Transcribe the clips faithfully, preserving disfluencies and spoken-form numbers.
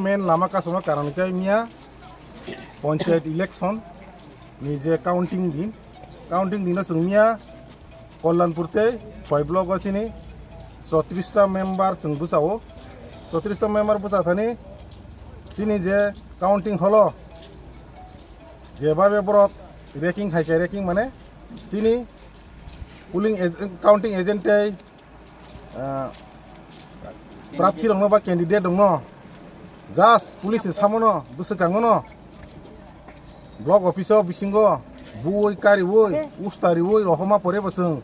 Main lama kasuma karon khe miya panchayat election ni je counting din, counting din no chwng miya Kalyanpur tei Khowai block o chini chotris ta member chwng bwsao, chotris ta member bwsa thani chini je counting hall o jebabe borok ranking hai khe ranking mane chini polling ag-, counting agent tei ah, prarthi rokno ba candidate rokno just police ni samono bwswkangono block office o bisingo buwi kariwi ustariwi rohoma pore bo chwng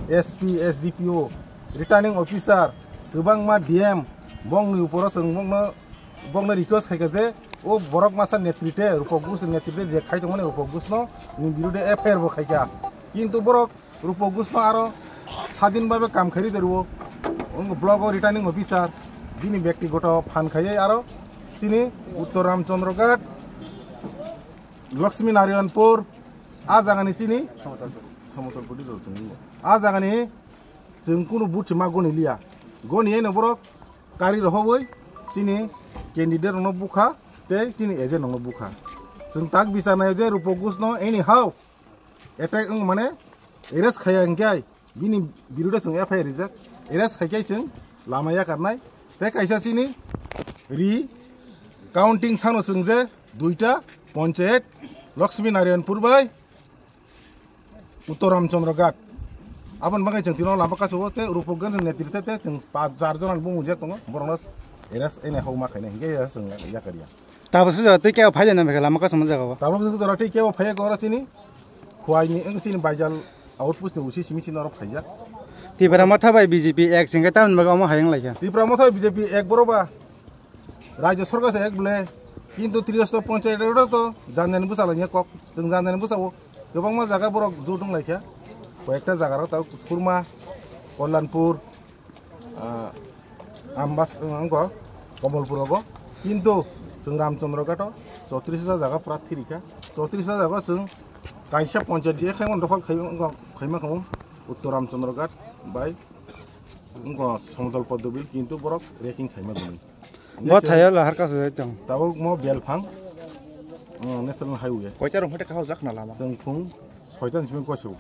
S P, S D P O, returning officer, kwbangma D M bongni uporo chwng bongno, bongno request khaikha je o borok masa netrite Rupok Gush netrite je khai tongmani Rupok Gushno ni birude F I R bo khaikha, kintu borok Rupok Gushno aro sadin babe kam khairi dorwo. Wng block o returning officer bini bektigoto phan khaiwi aro chini Uttor Ramchandra Ghat, Lakshmi Narayanpur, a jagani chini Samotol Pudi rw chwng o. A jagani chwng kunu buchi ma goni liya. Goni eno borok kari rohobwi chini candidate rokno bukha tei chini agent rokno bukha. Chwng tak bichar naio je Rupok Gushno anyhow attack wng mane arrest khaiya hwnkhe bini birude chwng F I R rijak, arrest khaikhe chwng lama yakarnai. Tei kaisa chini recounting sano chwng je duita panchayat Lakshmi Narayanpur bai Uttor Ramchandra Ghat. Aboni bagwi chwng tino lama kasao tei Rupok Gush netrite tei chwng pa-, char jona bumung je tongo, borokno arrest ene hokma khainai hwnkhe chwng yakarya. Tabuk se jora tei kebo phai de na bwkha lama kasama jaga o. Tabuk se jora tei kebo phai khe oro chini Khowai ni, wng chini Baijal outpost ni usi simi chini oro phaijak. Tipra Motha bai B J P ek singkhe tamni bagwi omo hayung laikha. Tipra Motha bai B J P ek boro ba Rajya Sarkar se ek bole, kintu Tripura Panchayat oro to janjani bwsa lainai kok, chwng janjani bwsa o kwbangma jaga borok jot wng laikha, koyekta jaga rok tabuk Surma, Kalyanpur, ah, Ambas, wngkha Kamalpur rogo, kintu chwng Ramchandra Ghat o chotris hajar jaga pura thirikha, chotris hajar jaga chwng kaisa panchayat je khaimani dokhol khai-, wngkha, khaima khamu Uttor Ramchandra Ghat bai wngkha Samotol Poddobil, kintu borok ranking khaima gwnwi. Bo thaio lahar kasu tong. Tabuk mo Belphang, uh, National Highway. Koita rong hate kahojak na lama. Chwng phung soita ni simi koisu.